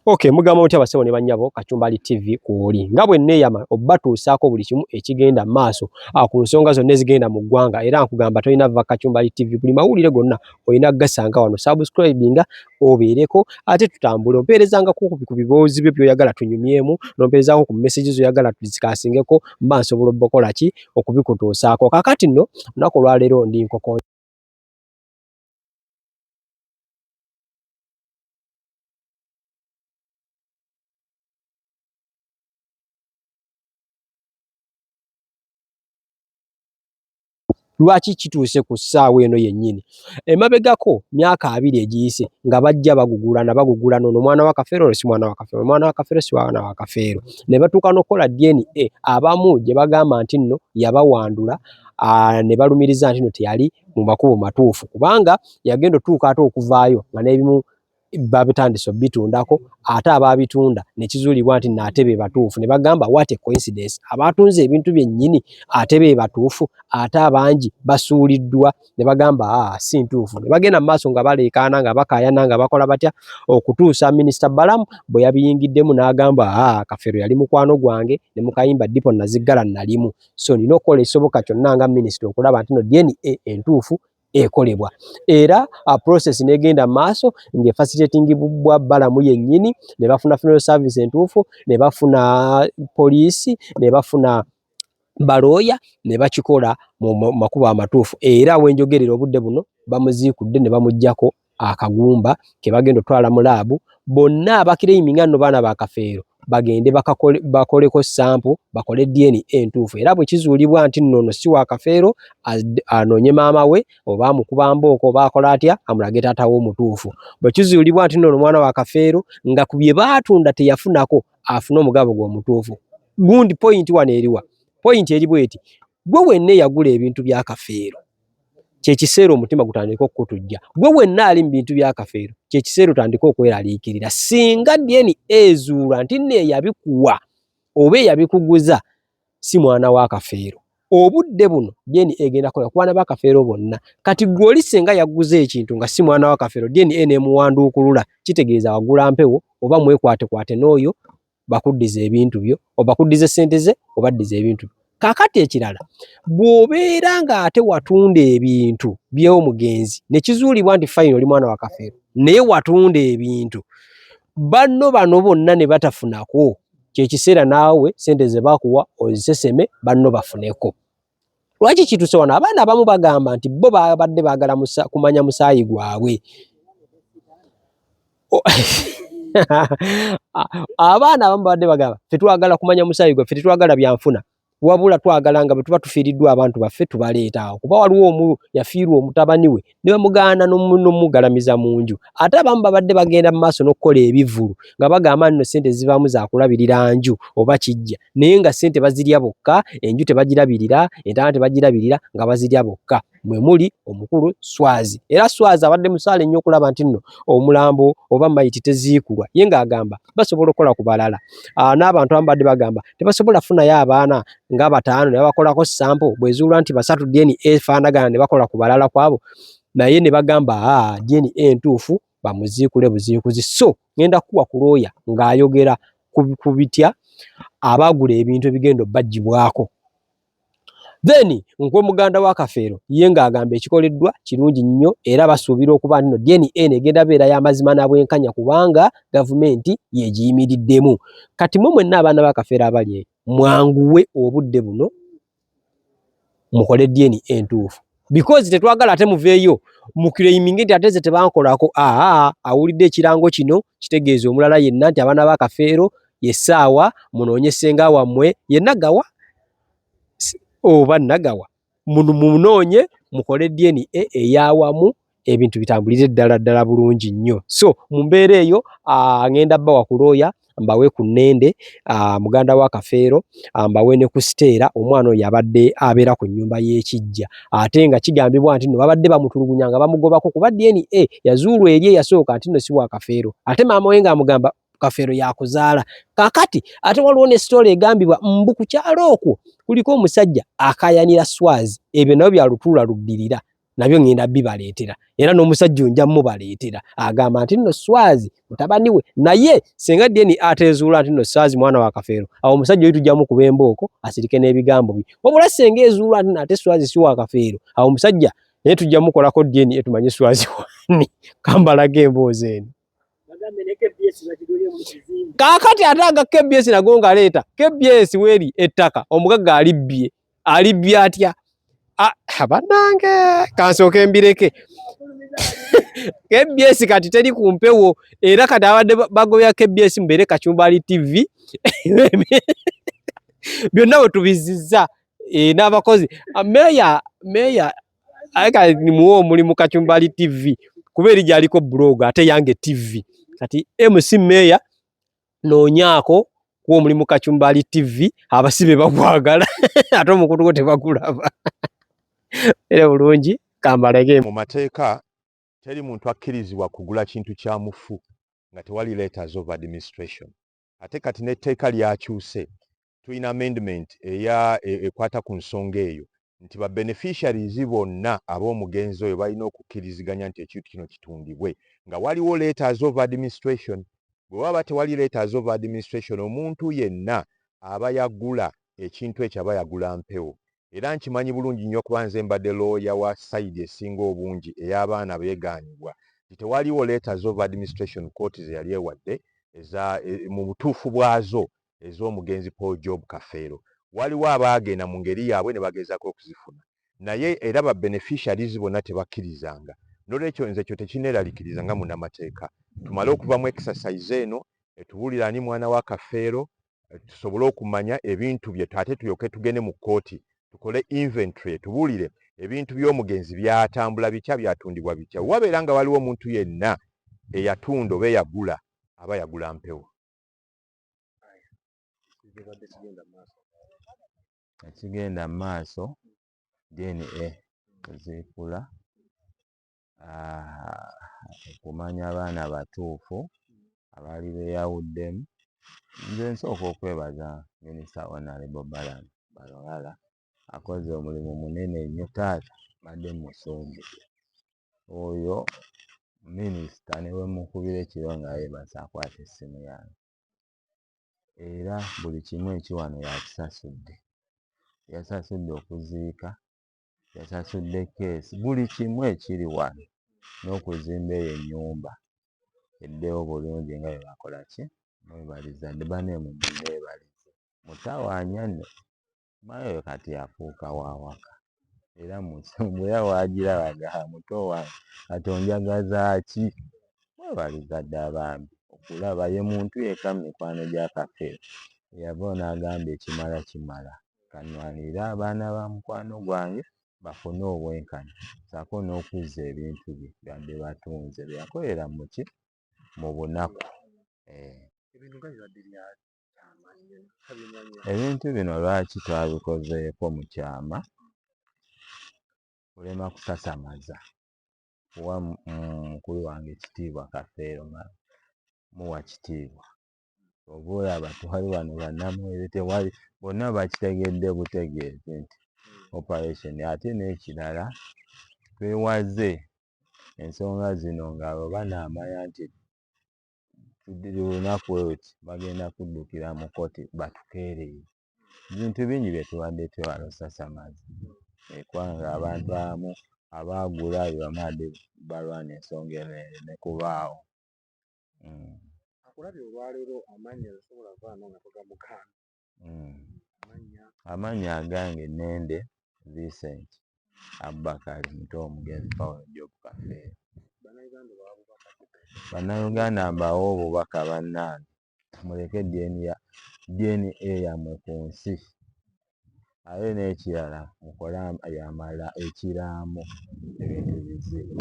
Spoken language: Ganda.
Okay, mugamba mutya basebo ne bannyabo Kachumbali TV kwoli nga bwe neeyama obatuusaako buli kimu ekigenda maaso ku nsonga zonna ezigenda mu ggwanga, era nkugamba tolina va Kachumbali TV, buli mawulire gonna olina kugasanga wano. Subscribinga obeereko ate tutambule, ompeerezangako ku biboozi byo by'oyagala tunyumyemu, n'ompeerezaako ku message z'oyagala tuzikasingeko, mba nsobola obukola ki okubikutuusaako. Kaakati nno olunaku olwaleero ndi nkoko lwaki kituuse ku ssaawa eno yennyini. Emabegako myaka 20 egiyise nga bajja bagugulana bagugulana, ono mwana wa Kafeero, ono si mwana wa Kafeero, mwana wa Kafeero si mwana wa Kafeero, ne batuuka n'okukola DNA abamu gye bagamba nti nno yabawandula, ne balumiriza nti nno teyali mu makubo matuufu, kubanga yagenda otuuka ate okuvaayo nga n'ebimu babitandise obitundako, ate abaabitunda ne kizuulibwa nti nno ate be batuufu, ne bagamba what a coincidence, abaatunze ebintu byennyini ate be batuufu, ate abangi basuuliddwa, ne bagamba aa si ntuufu, ne bagenda mu maaso nga baleekaana nga bakaayana nga bakola batya, okutuusa Minisita Balamu bwe yabiyingiddemu n'agamba aa Kafeero yali mukwano gwange ne mukayimba ddipo naziggala nalimu, so nina okukola ekisoboka kyonna nga minisita okulaba nti no DNA entuufu ekolebwa, era process n'egenda mu maaso ng'efacilitatingibwa Balamu yennyini, ne bafuna funeral service entuufu, ne bafuna poliisi, ne bafuna balooya, ne bakikola mu makubo amatuufu. Era wenjogerera obudde buno bamuziikudde ne bamuggyako akagumba ke bagenda otwala mu laabu, bonna abakireiminga nno baana ba Kafeero bagende bakoleko sample, bakole DNA entuufu, era bwe kizuulibwa nti nno ono si wa Kafeero, anoonye maama we oba amukuba mbooko oba akola atya amulage taata we omutuufu. Bwe kizuulibwa nti nno ono mwana wa Kafeero nga ku bye baatunda teyafunako, afune omugabo gwe omutuufu. Gundi point wano eriwa? Point eri bweti, gwe wenna eyagula ebintu bya Kafeero, kye kiseera omutima gutandika okukutujja. Gwe wenna ali mu bintu bya Kafeero, kye kiseera otandika okweraliikirira. Singa DNA ezuulwa nti nno eyabikuwa oba eyabikuguza si mwana wa Kafeero, obudde buno DNA egenda kukola ku baana ba Kafeero bonna. Kati gwe oli singa yaguza ekintu nga si mwana wa Kafeero, DNA n'emuwanduukulula, kitegeeza wagula mpewo, oba mwekwatekwate n'oyo bakuddiza ebintu byo, obakuddiza ssente ze oba addiza ebintu byo. Kaakati ekirala, bw'obeera ng'ate watunda ebintu by'omugenzi ne kizuulibwa nti fayini oli mwana wa Kafeero, naye watunda ebintu banno bano bonna ne batafunako, kye kiseera naawe ssente ze bakuwa oziseseme banno bafuneko. Lwaki kituuse wano? Abaana abamu bagamba nti bo babadde baagala kumanya musaayi gwabwe. Abaana abamu babadde bagamba ffe twagala kumanya musaayi gwaffe, tetwagala byanfuna, wabula twagala nga bwe tuba tufiiriddwa abantu baffe tubaleeta awo, kuba waliwo omu yafiirwa omutabani we ne bamugaana n'omugalamiza mu nju. Ate abamu babadde bagenda mu maaso n'okukola ebivvulu nga bagamba nno ssente zivaamu za kulabirira nju oba kijja, naye nga ssente bazirya bokka, enju tebagirabirira, entaana tebagirabirira, nga bazirya bokka. Mwe muli omukulu Swazi, era Swazi abadde musaale nnyo okulaba nti nno omulambo oba mayiti teziikulwa, ye ng'agamba basobola okukola ku balala. N'abantu abamu badde bagamba tebasobola kufunayo abaana nga bataano ne babakolako sample, bw'ezuulwa nti basatu DNA efaanagana ne bakola ku balala kwabo, naye ne bagamba DNA entuufu bamuziikule buziikuzi. So ngenda kukuwa ku looya ng'ayogera ku bitya abaagula ebintu ebigenda obbaggyibwako. Then nkwe muganda wa Kafeero ye ng'agamba ekikoleddwa kirungi nnyo, era basuubira okuba nti no DNA egenda beera y'amazima na bwenkanya kubanga gavumenti y'egiyimiriddemu. Kati mwe mwenna abaana ba Kafeero abali eyo mwanguwe obudde buno mukole DNA entuufu, because tetwagala ate muveeyo mukireiminge nti ate ze tebankolako. Aa awulidde ekirango kino kitegeeza omulala yenna nti abaana ba Kafeero yessaawa munoonye ssenga wammwe ye Nagawa oba Nagawa, munoonye mukole DNA ey'awamu, ebintu bitambulire ddala ddala bulungi nnyo. So mu mbeera eyo ngenda bawa ku looya, mbawe ku Nnende muganda wa Kafeero, mbawe ne ku Siteera omwana oyo abadde abeera ku nnyumba y'ekijja, ate nga kigambibwa nti nno babadde bamutulugunya nga bamugobako kuba DNA yazuulwa eri eyasooka nti nno si wa Kafeero, ate maama we ng'amugamba Kafeero yakuzaala. Kaakati ate waliwo ne sitoola egambibwa mbu ku kyalo okwo kuliko omusajja akaayanira Swazi, ebyo nabyo bya lutuula luddirira. Nabyo ŋŋenda bibaleetera, era n'omusajja onja mubaleetera agamba nti nno Swazi mutabani we. Naye singa DNA ateezuula nti nno Swazi mwana wa Kafeero, awo omusajja oyo tujja mukuba embooko asirike n'ebigambo bye. Wabula singa ezuula nti ate Swazi si wa Kafeero, awo omusajja naye tujja mukolako DNA tumanye Swazi wani. Kambalaga emboozi eno. Kaakati ate aga KBS nago ngaleeta KBS weeri ettaka omugagga alibbye, alibbye atya? Bannange, kansooke mbireke. KBS kati teri ku mpewo, era kati abadde bagobya KBS mubeere Kachumbali TV byonna bwe tubizizza n'abakozi. Meeya aye nimuwe omulimu Kachumbali TV, kuba eri gyaliko blog ate yange TV. Kati MC Meeya noonyaako kuwa omulimu Kachumbali TV, abasibe bagwagala ate omukutu gwo tebagulaba. Era bulungi kambalege. Mu mateeka teri muntu akkirizibwa kugula kintu kya mufu nga tewali letters of administration. Ate kati n'etteeka lyakyuse, tulina amendment eya ekwata ku nsonga eyo nti ba beneficiaries bonna ab'omugenzi oyo balina okukkiriziganya nti ekintu kino kitundibwe nga waliwo letters of administration. Bwe waba tewali letters of administration, omuntu yenna aba yagula ekintu ekyo aba yagula mpewo. Era nkimanyi bulungi nnyo kuba nze mbadde lawyer wa side esinga obungi ey'abaana beegaanibwa nti tewaliwo letters of administration kooti ze yali ewadde eza mu butuufu bwazo ez'omugenzi Paul Job Kafeero. Waliwo abaagenda mu ngeri yaabwe ne bagezaako okuzifuna, naye era ba beneficiaries bonna tebakkirizanga. Nolwekyo nze ekyo tekineeralikiriza nga munnamateeka. Tumale okuva mu exercise eno etubuulira ani mwana wa Kafeero, tusobole okumanya ebintu bye, ate tulyoke tugende mu kkooti tukole inventory etubuulire ebintu by'omugenzi byatambula bitya, byatundibwa bitya. Wabeera nga waliwo omuntu yenna eyatunda oba eyagula, aba yagula mpewo. Ekigenda mu maaso, DNA kuziikula, okumanya abaana batuufu abaali beeyawuddemu. Nze nsooka okwebaza Minisita Honorable Balaam Barugahara, akoze omulimu munene nnyo. Taata mbadde mmusuubira oyo minisita, ne bwe mmukubira ekiro nga yeebase akwata essimu yange, era buli kimu ekiwano yakisasudde. Yasasudde okuziika, yasasudde keesi, buli kimu ekiri wano n'okuzimba eyo ennyumba eddewo bulungi nga bwe bakola ki. Mwebaliza banne, mumuneebalize mutawaanya nno. Maama oyo kati yafuuka wa waka, era era waagiraba agamba, "Muto wange, kati onjagaza ki?" Mwebaliza ddala bambi okulaba ye muntu yekka mu mikwano gya Kafeero eyavaayo n'agamba ekimala kimala, kanwanirire abaana ba mukwano gwange bafune obwenkanya, ssaako n'okuzza ebintu bye byabadde batunze bye yakolera muki mu bunaku. Ebintu bino lwaki twabikozeeko mu kyama? Kulema kusasamaza, kuwa mukulu wange kitiibwa. Kafeero muwa kitiibwa. Oba olaba twali wano bannamawulire tewali, bonna bakitegedde butegeezi nti operation. Ate n'ekirala, twewaze ensonga zino nga bwe banaamanya nti lunaku luti bagenda kuddukira mu kkooti batukeereye. Bintu bingi bye tubadde twewala osasamaza, kubanga abantu abamu abaagula be bamu ate balwana ensonga eno ereme kubaawo. Akulabye olwaleero, amannya tosobola vaano nga togamugaana. Amannya agange Nende Vincent Abubakari, muto w'omugenzi Paul Job Kafeero. Bannayuganda mbawa obubaka, bannange, muleke DNA yammwe ku nsi. Ate n'ekirala, mukole yamala ekiraamo, ebintu bizibu.